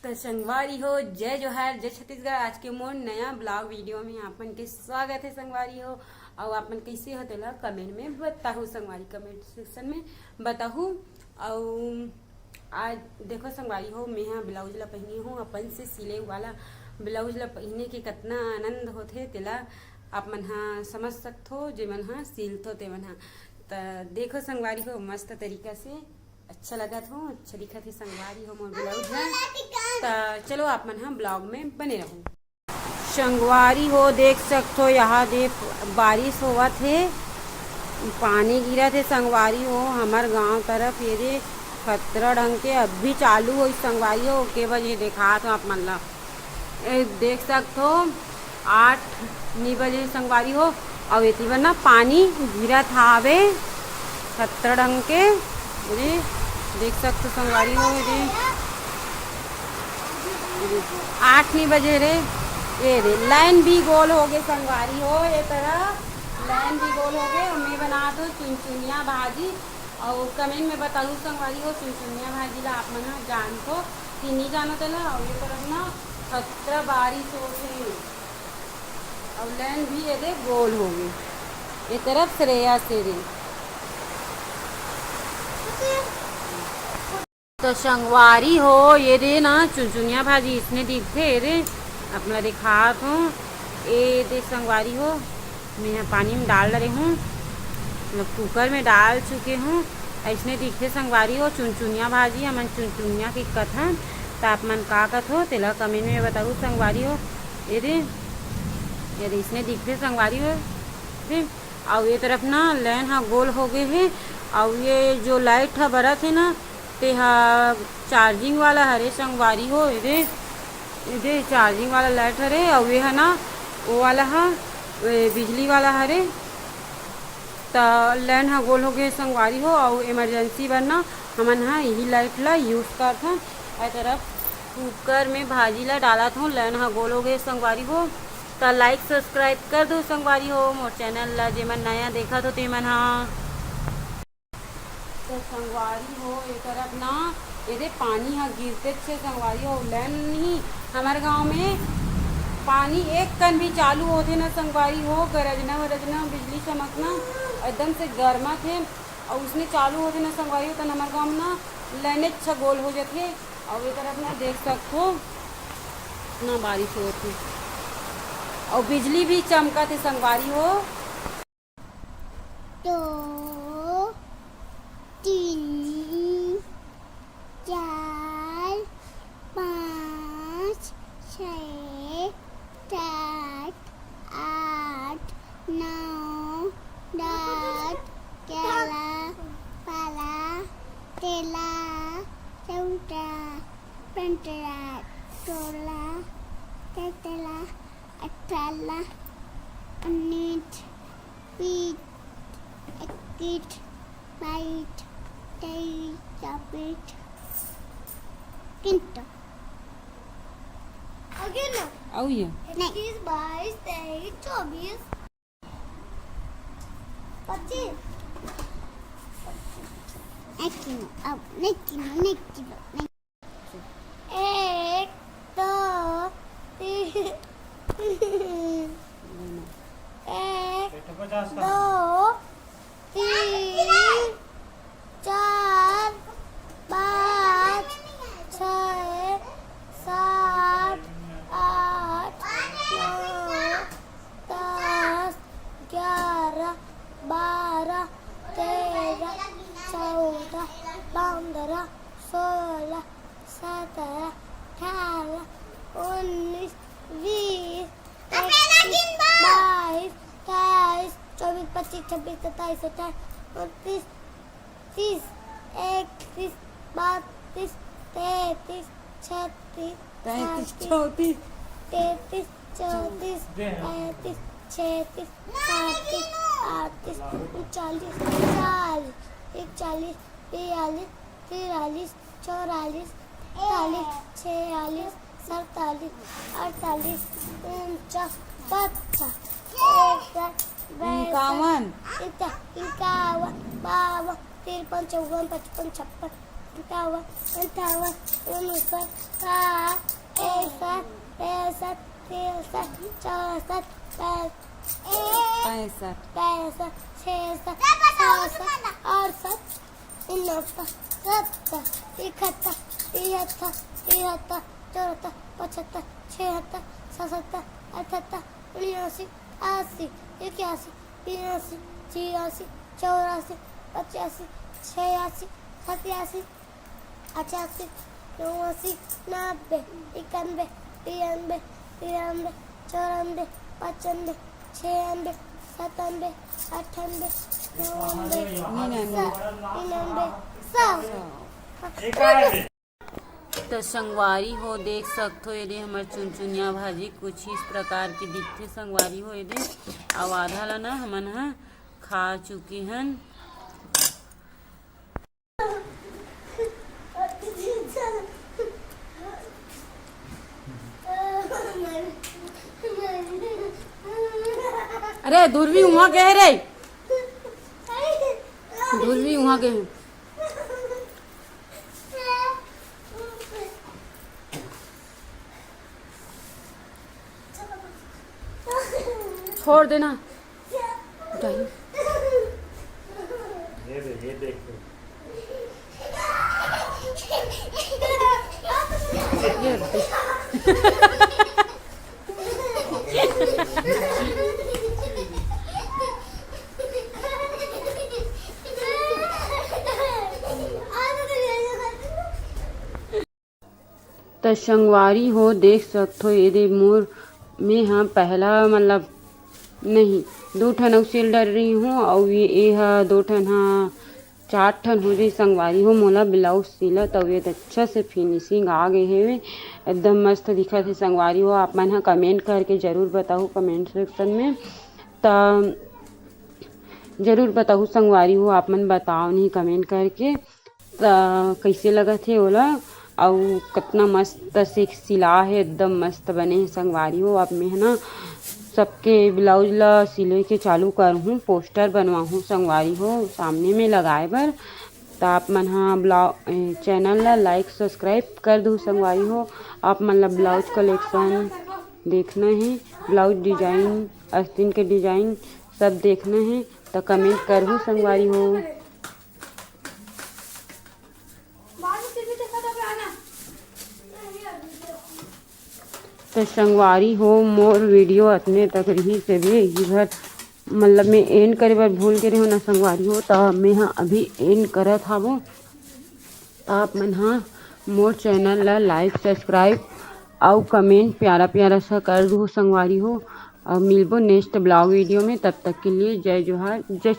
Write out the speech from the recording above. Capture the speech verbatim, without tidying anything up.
तो संगवारी हो, जय जोहार, जय छत्तीसगढ़। आज के मोर नया ब्लॉग वीडियो में आपन के स्वागत है संगवारी हो। अउ आपन कैसे हो तेला कमेंट में बताहू संगवारी, कमेंट सेक्शन में बताहू। अउ आज देखो संगवारी हो, मैं हा ब्लाउज ला पहिने हूँ, अपन से सिले वाला ब्लाउज ला पहिने के कतना आनंद होथे तेला आप मन हा समझ सकथो, जे मन हा सिलथो ते मन हा। त देखो संगवारी हो, मस्त तरीका से अच्छा लगत हो, अच्छा दिखत हे संगवारी हो मोर ब्लाउज ह। त चलो आप मन ह ब्लॉग में बने रहो। संगवारी हो देख सकथो, यहाँ दे बारिश होवत हे, पानी गिरत हे संगवारी हो। हमर गांव तरफ ये दे खतरा ढंग के अभी चालू होई संगवारी हो। के बजे देखात हो आप मन ला, ए, देख सकथो आठ नी बजे संगवारी हो, अउ एती बर ना पानी गिरत हावे खतरा ढंग के। ये दे देख सकथो संगवारी हो, ये दे, ये दे आठ नी बजे रे। ये दे लाइन भी गोल हो गए संगवारी हो, ये तरह लाइन भी गोल हो गए। अउ मैं बनात हो चुनचुनिया भाजी, अउ कमेंट में बताहू संगवारी हो, चुनचुनिया भाजी ला आप मन ह जानथो कि नी जानो तेला। अउ ये तरफ ना खतरा बारिश होत हे, अउ लाइन भी ये दे गोल हो गए। ये तरफ श्रेया से रे। तो संगवारी हो, ये दे ना चुनचुनिया भाजी इसने दिखथे, ये दे अपना दिखात हो। ये दे संगवारी हो, मैं पानी में डाल डरे हूँ, मतलब कुकर में डाल चुके हूँ। ऐसने दिखथे संगवारी हो चुनचुनिया भाजी, हमन चुनचुनिया के कथन। त आप मन का कथो तेला कमेंट में बताहू संगवारी हो। ये दे, ये दे इसने दिखथे संगवारी हो। दे, अउ ये तरफ ना लाइन हा गोल हो गए हे, अउ ये जो लाइट हा बरत हे ना, तेहा चार्जिंग वाला हरे संगवारी हो। ये दे, ये दे चार्जिंग वाला लाइट हरे, अउ ये हा ना वो वाला हा, ए, बिजली वाला हरे। त लाइन हा गोल हो गए संगवारी हो, अउ इमरजेंसी बर ना हमन हा यही लाइट ला यूज करथन। ए तरफ कुकर में भाजी ला डालत हूँ, लाइन हा गोल हो गए संगवारी हो। त लाइक सब्सक्राइब कर दो संगवारी हो मोर चैनल ला, जेमन नया देखत हो तेमन हा। तो संगवारी हो, ये तरफ ना, ये दे पानी हा गिरते छे संगवारी हो, लाइन नहीं। हमारे गांव में पानी एक कन भी चालू होथे ना संगवारी हो, गरजना वरजना, बिजली चमकना, एकदम से गरमाथे। अउ उसने चालू होथे ना संगवारी हो, तन हमारे गांव में ना लाइन अच्छा गोल हो जाथे। अउ ये तरफ ना देख सकथो ना बारिश होत हे, अउ बिजली भी चमकत हे संगवारी हो। दो, तीन, चार, पाँच, छः, सात, आठ, नौ, दस, ग्यारह, बारह, तेरह, चौदह, पन्द्रह, सोलह, सत्रह, अठारह, उन्नीस, बीस, इक्कीस, बाईस, तेईस, चौबीस, किंतु। अउ ये? इक्कीस, बाईस, तेईस, चौबीस, पच्चीस। नहीं गिनो, अब नहीं गिनो, नहीं गिनो, नहीं। एक, दो, तीन। एक, दो, तीन, चार, पाँच, छः, सात, आठ, नौ, दस, ग्यारह, बारह, तेरह, चौदह, पन्द्रह, सोलह, सत्रह, अठारह, उन्नीस, बीस, इक्कीस, बाईस, तेईस, चौबीस, पच्चीस, छब्बीस, सत्ताईस, अट्ठाईस, उनतीस, तीस, इकतीस, बत्तीस, तैंतीस, छत्तीस, तैंतीस, सैंतीस, चौंतीस, तैंतीस, चौंतीस, पैंतीस, छत्तीस, सैंतीस, अड़तीस, उनचालीस, चालीस, इकतालीस, बयालीस, तिरालीस, चौवालीस, पैंतालीस, छियालीस, सैंतालीस, अड़तालीस, उनचास, पचास, इकसठ, बासठ, इक्यावन। इक्या-, इक्यावन, बावन, तिरपन, चौवन, पचपन, छप्पन, सत्तावन, अट्ठावन, उनसठ, साठ, सात, पैंसठ, तिरसठ, चौसठ, पैंसठ, पैंसठ। पैंसठ, छियासठ, सड़सठ, अड़सठ, उनहत्तर, सत्तर, इकहत्तर, तिहत्तर, तिहत्तर, चौहत्तर, पचहत्तर, छिहत्तर, सतहत्तर, अठहत्तर, उन्यासी, अस्सी, इक्यासी, बिरासी, चौरासी, पचासी, छियासी, सतासी, अठासी, नवासी, नब्बे, इक्यानबे, तिरानबे, तिरानबे, चौरानबे, पचानबे, छियानबे, सतानबे, अठानबे, नवानबे, निन्यानबे। निन्यानबे, सौ। तो संगवारी हो, देख सकथो, एदे हमर चुनचुनिया भाजी कुछ इस प्रकार के दिखथे संगवारी हो। एदे अउ आधा ला ना हमन ह खा चुके हन। अरे दूरवी उहाँ गे हे रे, दूरवी उहाँ गे हे। छोड़ देना। ये दे, ये देख। ये दे। त संगवारी हो, देख सकथो, एदे मोर, में ह पहला, मतलब, नहीं, दो ठन अउ सिल डर रही हूँ, अउ ये, ये ह दो ठन ह, चार ठन हो जाही संगवारी हो। मोला ब्लाउज सिलत अउ ये अच्छा से फिनिशिंग आ गए हेवे, एकदम मस्त दिखत हे संगवारी हो। आप मन ह कमेंट करके जरूर बताहू कमेंट सेक्शन में, त जरूर बताहू संगवारी हो, आप मन बताओ नहीं कमेंट करके। त कइसे लगत हे ओला, अउ कतना मस्त से सिला हे, एकदम मस्त बने हे संगवारी हो। अब मैं ह ना सबके ब्लाउज ला सिले के चालू करहूँ, पोस्टर बनवाहूँ संगवारी हो सामने में लगाए बर। त आप मन ह ब्लाउ-, ए, चैनल ला लाइक सब्सक्राइब कर दू संगवारी हो। आप मन ला ब्लाउज कलेक्शन देखना हे, ब्लाउज डिजाइन, अस्तीन के डिजाइन सब देखना हे त कमेंट करहू संगवारी हो। तो संगवारी हो, मोर वीडियो अतने तक रही, तबे इही भर, मतलब, मैं एंड करे बर भूल गे रहे हो ना संगवारी हो, तो मैं ह अभी एंड करत हावो। तो आप मन ह मोर चैनल ला लाइक, सब्सक्राइब अउ कमेंट प्यारा प्यारा सा कर दू संगवारी हो। अब मिलबो नेक्स्ट ब्लॉग वीडियो में, तब तक के लिए जय जोहार, जय